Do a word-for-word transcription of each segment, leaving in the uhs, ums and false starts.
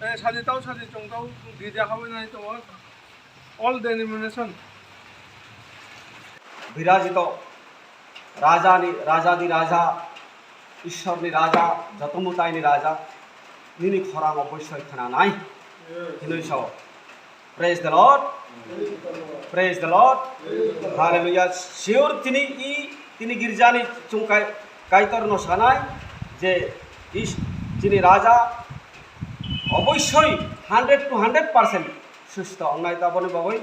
Sadi tau, sadi chwng tau, girja habai nai tongo. All denomination. Birajito, Rajani, Rajadi Raja, Ishwarni Raja, Jotomutaini Raja, nini khorang oboisoi khwnanai. Hinoi sao. Praise the Lord. Praise the Lord. Hallelujah. Sure, tini i, tini girjani chwng kai-, Kaitor no sanai je is, tini Raja oboisoi hundred to hundred percent susto ongnai, taboni bagwi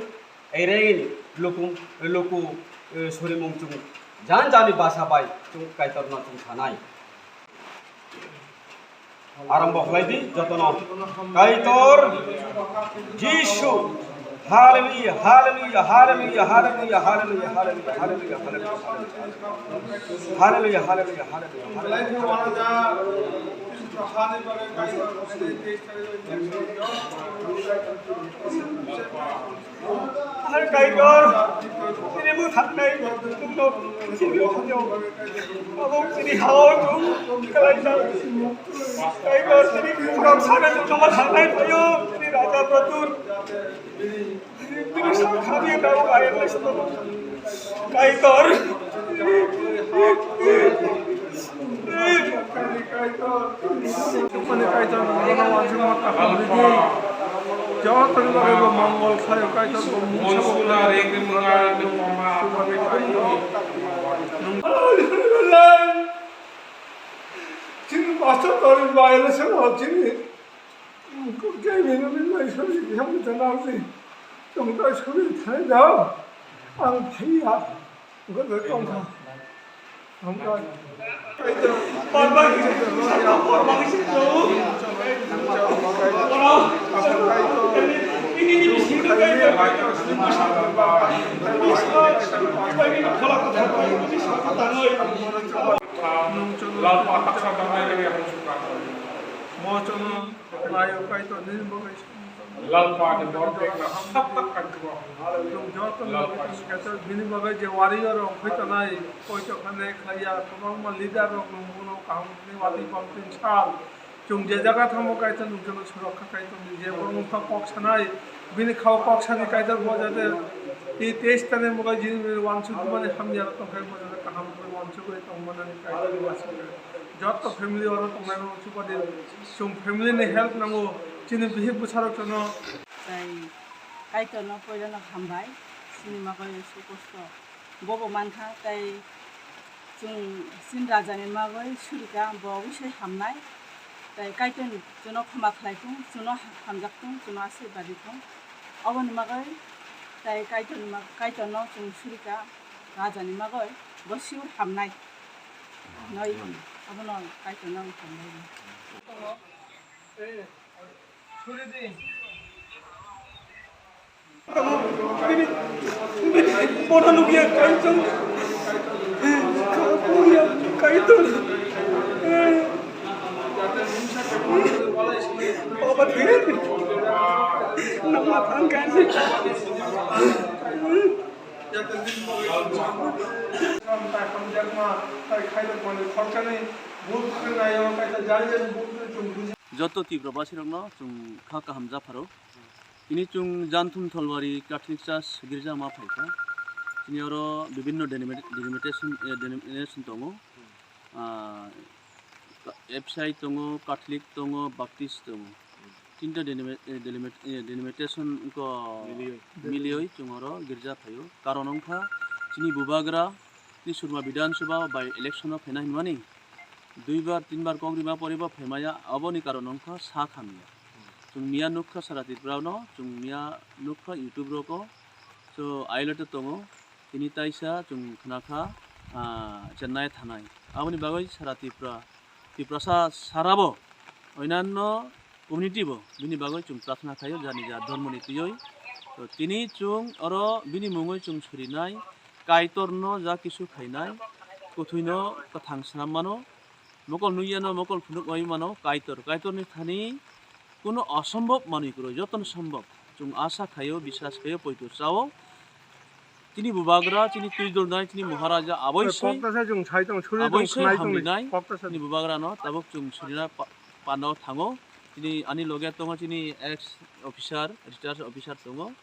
Eirein luku, luku, eh, surimung chwng jan jani basa bai chwng Kaitorno chwng sanai. Arombo khlai di jotono. Kaitor Jisu. Hallelujah, hallelujah, hallelujah, hallelujah, hallelujah, hallelujah, hallelujah, hallelujah, hallelujah. Hallelujah, hallelujah, hallelujah, hallelujah. Hai Kaitor, tini bo thangknai, nungno sini hamjao. Abo tini hao chung kalaijak. Kaitor, tini borok sana nungno ma thangknai phaio, tini raja pratur. Tini sakha di tao ayang lai sini. Kaitor. Kaitor, Kaitor, joto ni bagwi bo mongol khlaio, Kaitor, bo mungsa bo khlaio. Chini pastor tori violation ho chini. Kei bini bai sori, kei bini bai sori, tong bai sori, thai dao. Ang thai ya. Golo tongkha. Hambai. Lalpa taksa tangnai rega hong sukha. Mochono. Layo Kaitor nini bagwi Lalpa ni bor bekna sak tak kan chuba. Chwng joto ni Lalpa bagwi Kaitor bini bagwi je warrior rok wngwi tongnai, poito khanai khlaiya, kwbangma leader rok nwng bono kaham ni watwi pang tin sal. Chwng je jaga thango Kaitor nwng jono sorok kha Kaitor ni je borok wngkha kok sanai, bini khao kok sani Kaitor bo jate i test tani bagwi jini wansuk mani hamya rok tongkha bo jate kaham khe wansuk bai tongmani Kaitor ni wansuk. Joto family oro tongnai rok chuba di. Chwng family ni help nango, chini bihik bwsarok chwngno. Tai Kaitorno poilano hambai, chini magwi su kosto bobo mankha, tai chwng chini rajani magwi surika, bo wisai hamnai, tai Kaitor chwngno khoma khlai thung, chwngno hamjak thung, chwngno asirwad di thung, oboni magwi tai Kaitorni mag-, Kaitorno chwng surika, rajani magwi bo sure hamnai. Noi, abono Kaitorno ang hambai. Bono nukya Kaitor. Nukya Kaitor. Baba thangkha. Nangma thangkha. Joto Tiprabasirokno chwng kha kaham japharo. Tini chwng Janthum Tholwari Catholic Church girja ma phaikha. Tini oro bibinno delimit-, delimitation, eh, denomination tongo. Ah, F C I tongo, Catholic tongo, Baptist tongo. Tinta denimi-, eh, delimit-, eh, delimitation wngkha. Milioi. Milioi chwng oro girja phaio. Karon wngkha chini bubagra ni Surma Bidhan Sabha by election o phaina hinmani duibar, tinbar kok rima poribo phaimaya, aboni karon wngkha sak hamya. Chwng miya nukha sara Tripura no, chwng miya nukha YouTube roko. So, ailete tongo. Tini taisa chwng khna kha, ah, Chennai thanai. Aboni bagwi sara Tripura, Tiprasa sarabo, oinanno community bo bini bagwi chwng prarthana khaio, jani ja dhormoni twiwi. To tini chwng oro bini mungwi chwng surinai, Kaitorno ja kisu khainai, kwthwino kwthang swnam mano, mokol nukyano mokol phunuk oi mano, Kaitor, Kaitorni thani kuno osombhob manwi kwrwi, jotono sombhob. Chwng asa khaio, biswas khaio, poito chao. Chini bubagra, chini twi dolnai, chini Maharaja, aboisoi, kokta sa chwng sai tong, suri tong, aboisoi khnai tong, hamrinai, kokta sa. Chini bubagrano tabuk chwng surina pa-, pano thango. Chini ani loge tongo chini ex officer, retired officer tongo.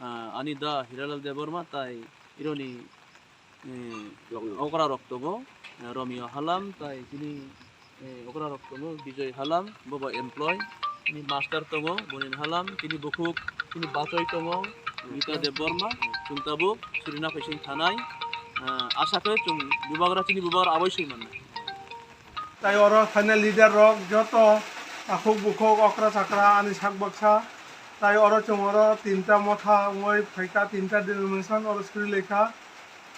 Ah, ani da Hiralal Debbarma tai ironi, eh, okra rok tongo, eh, Romeo Halam tai chini, eh, okra rok tongo Bijoy Halam, bobo employee, chini master tongo Bonin Halam, chini bukhuk, chini bachoi tongo Gita Debbarma, chwng tabuk surina phaising thanai. Ah, asa khe chwng bubagra chini bubagra aboi sui mannai. Tai oro phainai leader rok joto takhuk bukhuk okra chakra ani sak baksa. Tai oro chwng oro tinta motha wngwi phaikha, tinta denomination oro suri laikha.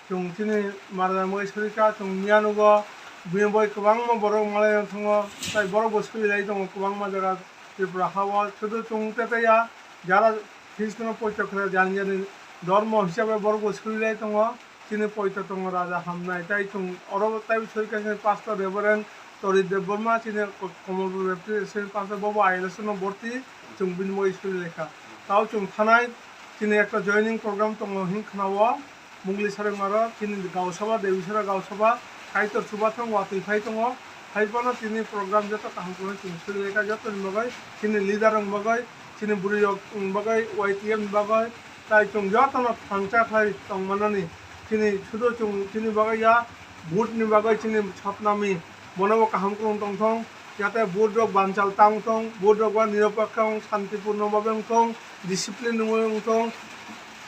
Chwng chini Maharaja wngwi surikha, chwng miya nugo, bini bai kwbangma borok malai thango, tai borok bo suri lai tongo kwbangma jaga Tripura hao. Sudu chwng tetaya jara Khristano poito khe jani jani dormo hisabe borok bo suri lai tongo. Chini poito tongo raja hamnai, tai chwng oro tai soi kha chini pastor Reverend Tori Debbarma, chini Ko-, Komolpur Baptist chini pastor bobo I L S no borti, chwng bini moi suri lekha. Tao chwng thanai chini ekta joining program tongo hin khwnao, Mungli Saremaro, chini Gausabha, Dewisara Gausabha, Kaitor chubathang watwi phai tongo, hai phano chini program joto kaham khwnai chwng suri lekha, jotoni bagwi, chini leader rok bagwi, chini bwrwi rok bagwi, Y T F ni bagwi, tai chwng jotono thangcha khlai tongmanani. Chini sudu chwng chini bagwi ya vote ni bagwi chini sotnami bono bo kaham kwrwng tongthong, yate vote rok banchal tangthong, vote rok ba nirapekha wng, santipurno babe wngthong, discipline wngwi wngthong,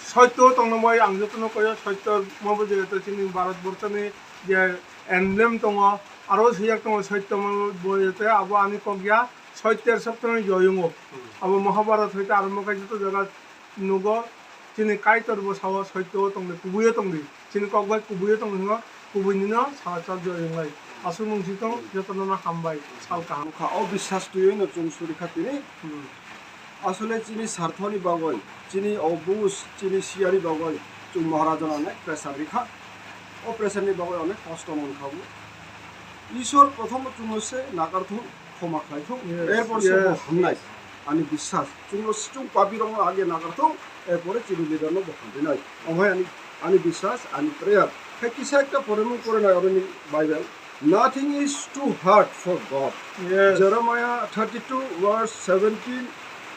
soito tongna bai ang jotono koyo soito mo bo je chini Bharat borchoni je emblem tongo, aro swijak tongo soito mo bo je abo ani kok ya soito er soptoni joyungo. Abo Mahabharat hoite arombo khe joto jaga nugo, chini Kaitor bo sao soito tongdi, kubuio tongdi, chini kok bai kubuio tongdi hingo, kubuinino salachal joy wnglai. Aswk nung si tong, jotono no hambai, sal kaham. Nukha, o biswas twiwi no chwng suri kha tini. Hmm. Asole chini sarthoni bagwi, chini o bus, chini siyani bagwi, chwng Maharaja no onek pressure rikha. O pressure ni bagwi onek kosto mankha bo. Ishwar prothomo chwngno se nakarthung, khoma khlaithung, yes, erpor se bo yes, hamnai. Ani biswas, chwngno sichung papi rokno age nakarthung, erpore chini leader no bo hamrinai. Omo hai ani, ani biswas, ani prayer. Hai kisa ekta poremung porinai oroni Bible. Nothing is too hard for God. Yes. Jeremiah thirty-two verse seventeen,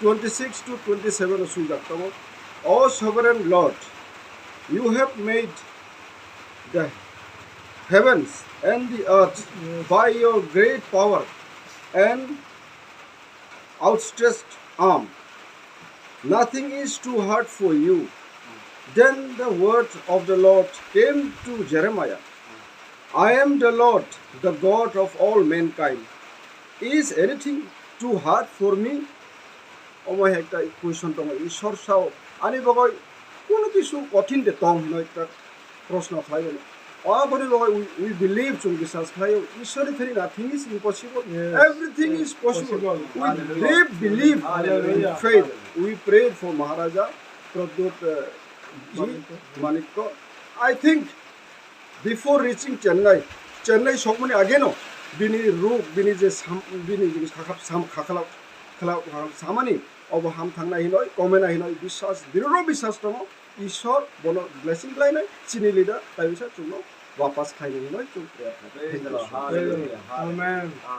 twenty-six to twenty-seven o swijak tongo. O sovereign Lord, you have made the heavens and the earth, yes, by your great power and outstretched arm. Nothing is too hard for you. Then the word of the Lord came to Jeremiah, I am the Lord, the God of all mankind. Is anything too hard for me? Omo hai ekta question tongo, Ishwar sao ani bagwi kuno kisu kothin de tong hinwi ekta proshno khlai mano. Aboni bagwi we, we believe, chwng biswas khlaio, Ishwarni thani nothing is impossible. Yes. Everything is possible. Possible. We Hallelujah. Live, believe Hallelujah. In faith. We prayed for Maharaja Pradyot, uh, ji, Manikya. Manikya. I think before reaching Chennai, Chennai sokmani ageno bini ruk, bini je sam-, bini je khakhap sam-, khakhalak, khalak, khalak samani obo ham thangnai hinoi, komenai hinoi biswas, drirw biswas tongo. Ishwar bono blessing khlainai, chini leader tai wngsa chwngno wapas khlainai hinoi chwng prayer khlai. Praise the Lord. Hallelujah. Amen.